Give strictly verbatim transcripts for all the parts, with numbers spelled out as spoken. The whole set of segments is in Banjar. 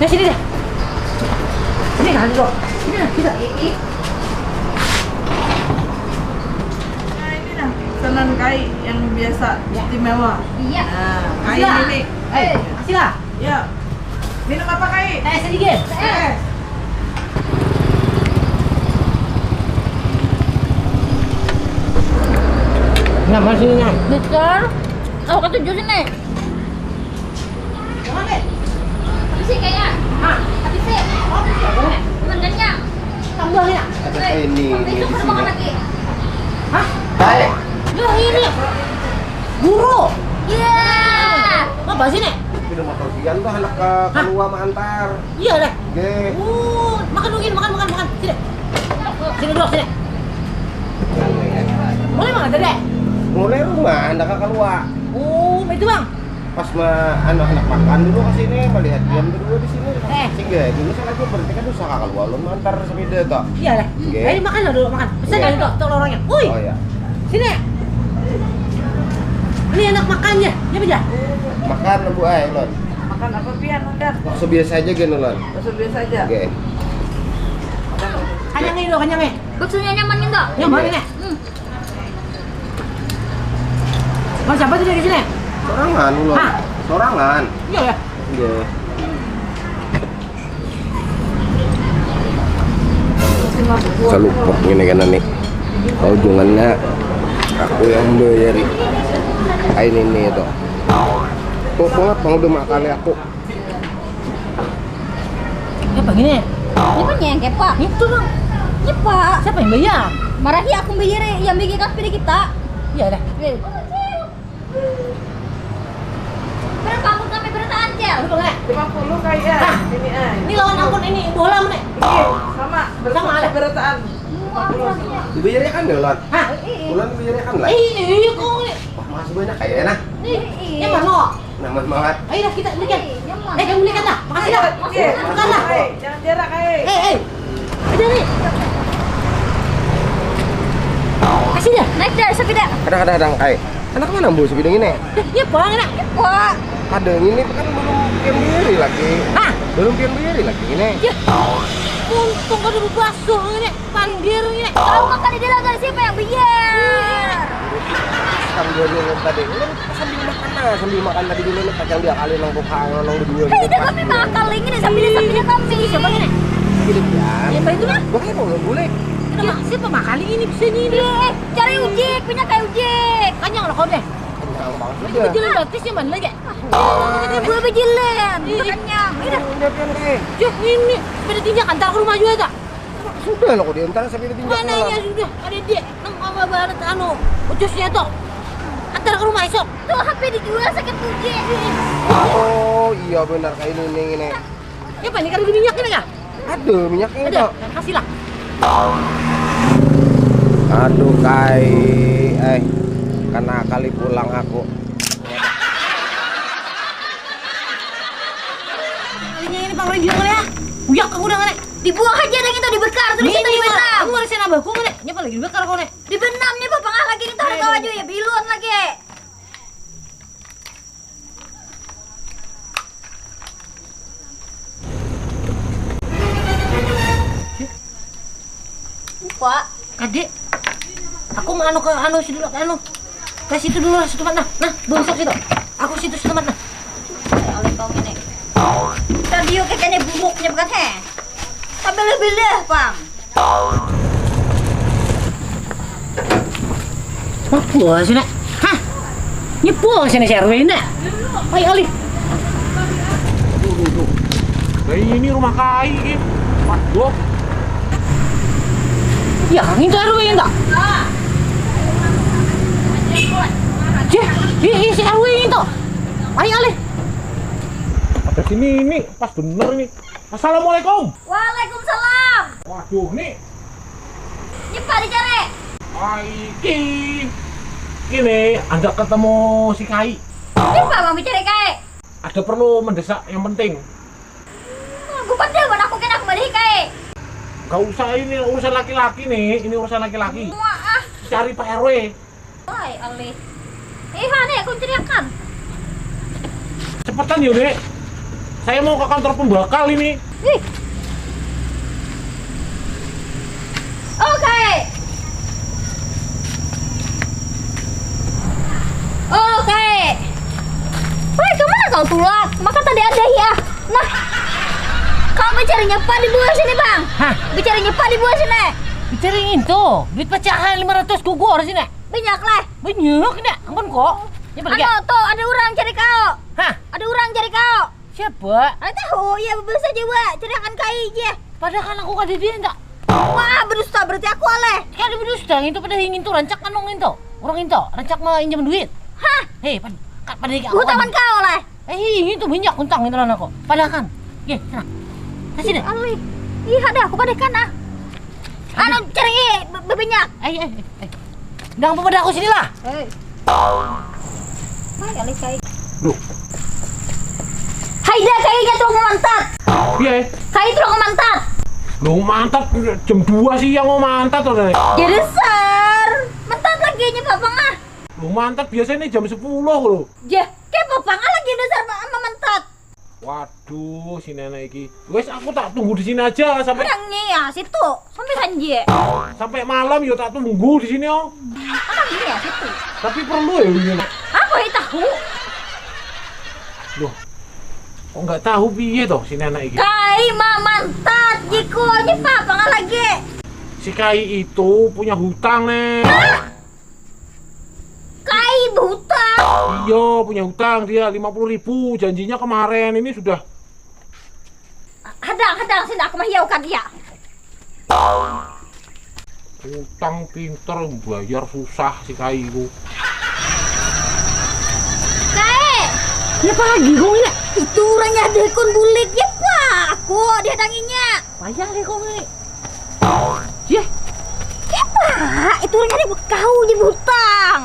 Nah, sini dah. Sini dah, duduk. Sini dah, kita. Nah, ini nah, pesanan Kai yang biasa istimewa. Iya. Nah, Kai ini. Eh, kasih lah. Ya. Minum apa, Kai? Teh sedikit. Teh. Nah, masih ini. Besar. Aku ketujuh sini. Habisi kayak. Hah? Habisi. Benernya. Tambahnya. Ada ini, ini di sini. Hah? Baik. Loh, ini. Guru. Iya. Apa sini? Sudah motor pian tuh anak ke keluar mengantar. Iya dah. Oke. Oh, makan dulu, makan, makan, makan. Sini. Sini dulu, sini. Mulai mana tadi? Mulai rumah, anak ke keluar. Oh, itu bang. Pas ma anu, anak makan dulu ke sini, melihat diam berdua di sini. Eh. Sehingga dulu saya lagi berarti kan usaha kalau ulun mantar sepeda toh. Iyalah. Oke. Ayo makan lah dulu, makan. Pesan. Iya. Dari tuh, tuh lorongnya. Woi. Oh, iya. Sini. Ini anak makannya. Siapa aja? Makan, Bu, ai, ulun. Makan apa pian, Udan? Bakso biasa aja gini, ulun. Bakso biasa aja. Oke. Kanyang ini, kanyang ini. Baksonya nyaman gitu. Nyaman ini. Hmm. Mas, siapa tuh dari sini? Sorangan, ulun. Hah? Sorangan. Iya ya. Iya. Salupuk ini kan nih. Ujungannya aku yang bayari. Ain ini itu. Tuh banget bang udah makan aku. Siapa gini? Siapa yang kepa? Itu bang. Siapa? Siapa yang bayar? Marahi aku bayar ya, yang bikin kafe di kita. Iya dah. Iya. Berapa angkut kami berataan, Cel? Berapa, Kak? Lima puluh, Kak, ya. Hah? Ini, ah. Ini lawan angkut ini, bola mana? Iya, sama. Sama, ada. Berataan. Lima puluh sama. Dibayarnya kan, Dolan? Hah? Iya. Bulan dibayarnya kan, lah? Iya, iya, kok ini. Wah, makasih banyak, Kak, ya, nah. Iya. Nyaman, no? Nyaman banget. Ayo, dah, kita belikan. Iya, nyaman. Eh, kamu belikan, dah. Makasih, dah. Iya. Makan, dah. Hai, jangan jarak, hai. Eh, eh. Aja, nih. Kasih, dah. Naik, dah, sepeda. Kadang-kadang, Kai. Anak mana bu sebidang ini? Iya, Pak, enak. Iya, Pak. Ada ini kan belum pian biri lagi. Hah? Belum pian biri lagi ini. Ya. Untung kada bebasuh ini, pandir ini. Tahu makan di dalam dari siapa yang bayar? Kan dua dulu tadi. Kan sambil makan nah, sambil makan tadi dulu nih, kacang dia kali nang buka nang dua. Hei, dah kami makan lagi nih sambil sambil kami. Siapa ini? Hidup ya. Siapa itu lah? Bukan mau bulik. Kenapa? Siapa makan ini bisa ini? Eh, cari ujik, punya kayak ujik. Kanyang lo kau deh. Kenyang banget. Udah. Jalan batis nyaman lagi. Ini gua bejilan. Ih. Kenyang. Ini dah. Udah pian, Kai. Yah, ini. Sepeda tinjak antar ke rumah juga, tak? Sudah lah, kok diantar sepeda tinjak. Mana malam. Ya sudah, ada dia. Nang apa banget, anu, ucusnya tuh. Antar ke rumah esok. Tuh, H P dijual sakit puji. Oh, iya benar, Kai, ini, ini. Ya, apa nih, kada ada minyak ini kah? Ada minyaknya. Ada, itu. Kasih lah. Aduh, Kai, eh, kena kali pulang aku. Kalinya ini pang review kali ya. Uyak aku udah ngene. Dibuang aja dah itu, dibekar terus. Ini itu di Batam. Aku ngarasain abahku ngene. Nyapa lagi dibekar kau nih? Di Batam nih, Bapak, lagi itu ada tahu aja ya, bilun lagi. Buka. Kadek. Aku mau anu ke anu situ dulu, ke anu. Ke situ dulu lah, situ mana? Nah, bungsu situ. Aku situ, situ mana? Oleh kau ini. Tadi yuk kayaknya buruknya bukan he. Tapi lebih deh, Pang. Apa sih, Nak? Hah? Nyepu sini si Erwin, Nak. Ayo, alih. Nah, ini rumah Kai, Gin. Waduh. Ya, ini tuh Erwin, tak? Cih, ini si Erwin itu. Ayo, alih. Ada sini, ini pas bener ini. Assalamualaikum. Waalaikumsalam. Waduh, nih. Nyepa dicari. Aiki. Ini, ada ketemu si Kai. Nyepa mau dicari Kai. Ada perlu mendesak yang penting. Hmm, gue pandai mana aku kena kembali Kai. Gak usah, ini urusan laki-laki nih, ini urusan laki-laki. Wah, ah. Cari Pak R W. Wai, alih. Ih, mana ya kunciriakan? Cepetan yuk, Dek. Saya mau ke kantor pembakal ini. Ih. Oke. Oke. Woi, kemana kau tulak? Maka tadi ada ya. Nah, kau mencarinya apa di bawah sini, Bang? Hah? Mencarinya apa di bawah sini? Dicariin tuh, duit pecahan lima ratus gugur sini. Banyak lah. Banyak nih, ampun kok. Ya balik ya. Anu, tuh ada orang cari kau. Hah? Ada orang cari kau. Siapa? Ada tahu, ya beberapa saja wa. Cari akan kai je. Padahal kan aku kada dia enggak. Wah, berdusta berarti aku aleh. Kada berdusta, itu pada ingin tuh rancak kan nong itu. Orang itu, rancak mau injam duit. Hah? Hei, pad, kat pada iki aku. Buat awan kau aleh. Eh, ini tuh banyak untang itu aku. Padahal kan. Ye, sana. Kasih deh. Alih. Ih, ada aku pada kan ah. Anu cari be- bebanyak. Eh, eh, eh. Jangan pada aku sini lah. Hei. Hai alih kai. Duh. Hai dah kayaknya tuh aku mantat. Iya. Eh. Kai tuh aku mantat. Lu mantat jam dua siang mau mantat udah. Jadi ser. Mantat lagi aja papa ngah. Lu mantat biasanya jam sepuluh lo. Jah, kayak papa ngah lagi dasar ma- ma- mantat. Waduh. Duh, si nenek iki. Wes, aku tak tunggu di sini aja sampai Orangnya ya situ, sampai sanji. Sampai malam yo tak tunggu di sini, oh. Orangnya ya situ. Tapi perlu ya ini. Apa ya tahu? Loh. Kok nggak tahu piye toh si nenek iki? Kai mamantat jiku ini apa nggak lagi? Si Kai itu punya hutang, Nek. Kai buta. Iya, punya hutang dia lima puluh ribu. Janjinya kemarin, ini sudah. Hadang, hadang, sini aku mahiaukan iya. Utang pinter, bayar susah si Kai ku. Kai. Ya apa lagi kau ini? Itu orangnya dukun bulik ya pak. Aku dia tanginya. Payah deh kau ini. Yeh. Kepa, itu orang ada kau di butang.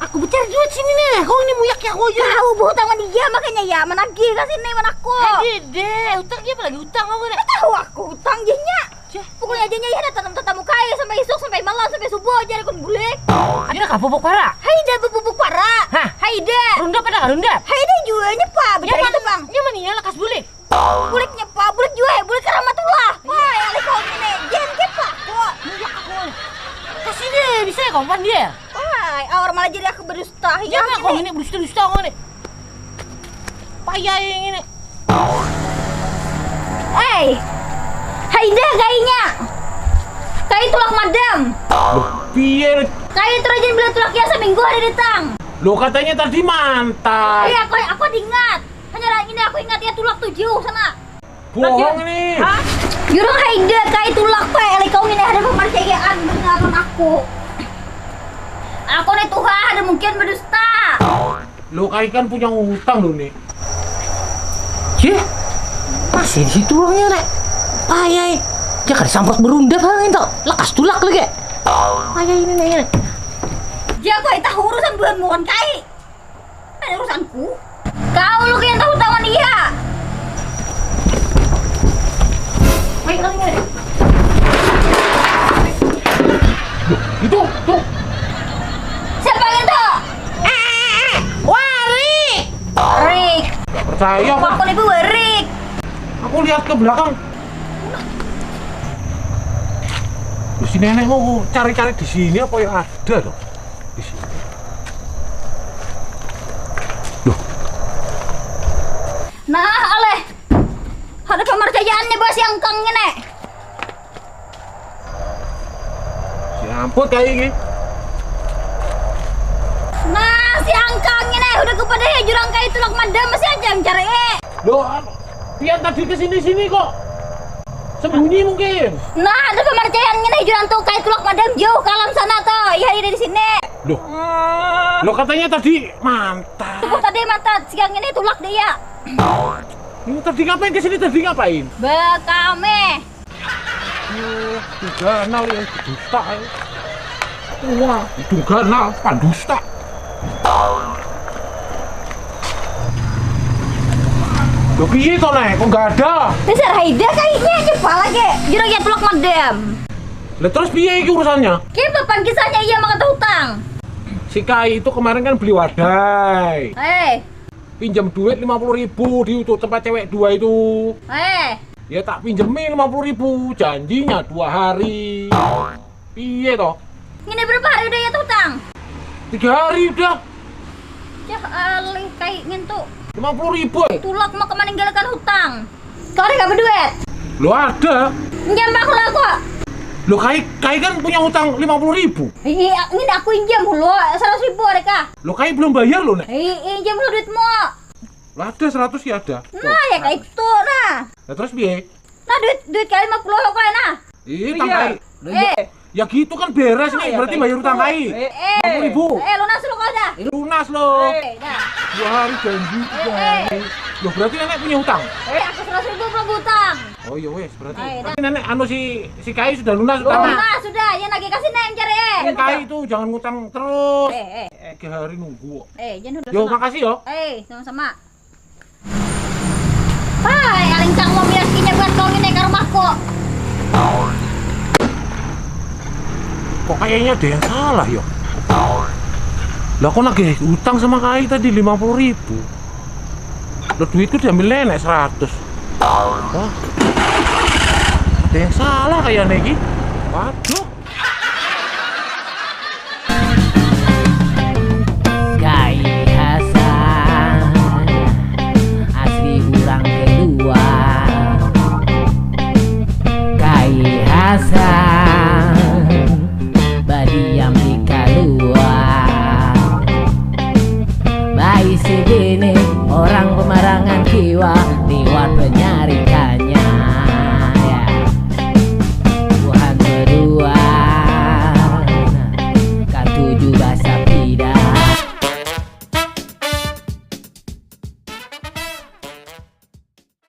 Aku bicara duit sini nih, kau ini muyak ya kau aja. Kau butang mana dia makanya ya menagih ke sini mana aku. Lagi deh, utang dia apa lagi utang kau nih? Tahu aku utang jadinya. Pokoknya aja ya ada tanam tetamu kaya sampai isuk sampai malam sampai subuh aja aku bulik. Ada kah bubuk para? Hai dah bubuk para. Hah? Hai dah. Runda pada runda. Hai dah jualnya pak, bicara itu bang. Nyaman ya lekas bulik. Buliknya pa, bulik jua ya, bulik karamatullah. Wah, ya alih kau ini, jen ke pa, kok. Iya aku. Kasih deh, bisa ya kau pan dia. Wah, awar malah jadi aku berdusta. Iya kau ini berdusta-dusta kau ini. Payah yang ini. Hei, Haida kayaknya. Kayak tulak madam. Biar. Kayak itu rajin beli tulak ya seminggu hari datang. Lo katanya tadi mantan. Iya, aku aku ingat. Hanya ini aku ingat ya tulak tujuh sana. Bohong ini. Hah? Jurang haida kai tulak pe, elek kau ini ada pemercayaan benar aku. Aku ni tuha ada mungkin berdusta. Lo kai kan punya utang lo ni. Cih, masih di situ orangnya nek. Payai. Dia kada samprot berundap hang itu. Lekas tulak lagi. Payai ini nek. Jago tahu urusan bulan mukan kai. Ada urusanku. Kau lu yang tahu tangan iya. Baik kali ini. Itu, tuh. Siapa itu? Eh, eh, eh, eh. Warik. Rik. Gak percaya. Aku nih Warik. Aku lihat ke belakang. Terus si nenek mau cari-cari di sini apa ya ada tuh? Di sini. Loh. Nah, aleh. Ada pemercayaan nih bos yang kang ini. Si ampun kayak ini. Nah, si angkang ini udah kepada ya jurang kayak tulak madam masih aja yang cari. Loh, pian tadi ke sini-sini kok. Sembunyi mungkin. Nah, ada pemercayaan ini jurang tuh kayak tulak madam jauh kalam sana tuh. Iya, iya di sini. Loh. Loh katanya tadi mantan. Tuh tadi mantan siang ini tulak dia. Ini tadi ngapain ke sini tadi ngapain? Bekame. Oh, ganal ya dusta ya. Wah, itu ganal pandusta. Lo piye to nek kok gak ada? Dasar Haida kayaknya aja pala ge. Jurang ya tulak madam. Lah terus piye iki urusannya? Ki papan kisahnya iya maka utang. Si Kai itu kemarin kan beli wadai. Eh, Pinjam duit lima puluh ribu di itu tempat cewek dua itu. Eh, Ya tak pinjemi lima puluh ribu, janjinya dua hari. Piye toh? Ini berapa hari udah ya hutang? Tiga hari udah. Cah alih kai ngintu. Lima puluh ribu eh. Tulak mau kemaninggalkan hutang. Kau ada gak berduit? Lo ada. Pinjam aku lah kok. Lo kai, kai kan punya hutang lima puluh ribu. Iya, ini aku injam dulu seratus ribu ada kah? Lo kai belum bayar lo nek. Iya, injam dulu duitmu. Lah ada seratus ya ada. Nah, ya kayak itu nah. Nah terus piye? Nah, duit duit kali lima puluh kok nah. Ih, Iya. Tangkai. Lah, iya. Eh. Ya gitu kan beres nih, berarti bayar utang kai. Eh, eh. Lima puluh ribu. Eh, lunas lo kok dah. Lunas lo. Eh, dah. Dua hari janji, tiga Eh, eh. hari. Loh, berarti nenek punya utang? Eh, aku seratus ribu belum utang. Oh iya wes, berarti. Eh, dah. Berarti nenek anu si si kai sudah lunas utangnya. Lunas sudah, ya lagi kasih nek cari eh. Kai itu jangan ngutang terus. Eh, eh. Tiga hari nunggu. Eh, jangan udah Yo, sama. Makasih yo. Eh, sama-sama. Hai, alincang mobil kinya buat kau ini ke rumahku. Kok kayaknya ada yang salah yo? Lah kok nagih utang sama kai tadi lima puluh ribu? Lo duitku diambil nenek seratus. Wah. Ada yang salah kayaknya iki. Waduh. Kai Hasan asli urang keluar. Kai Hasan badiam di kaluar. Baisi bini orang pemarangan kiwa liwat penyarikannya.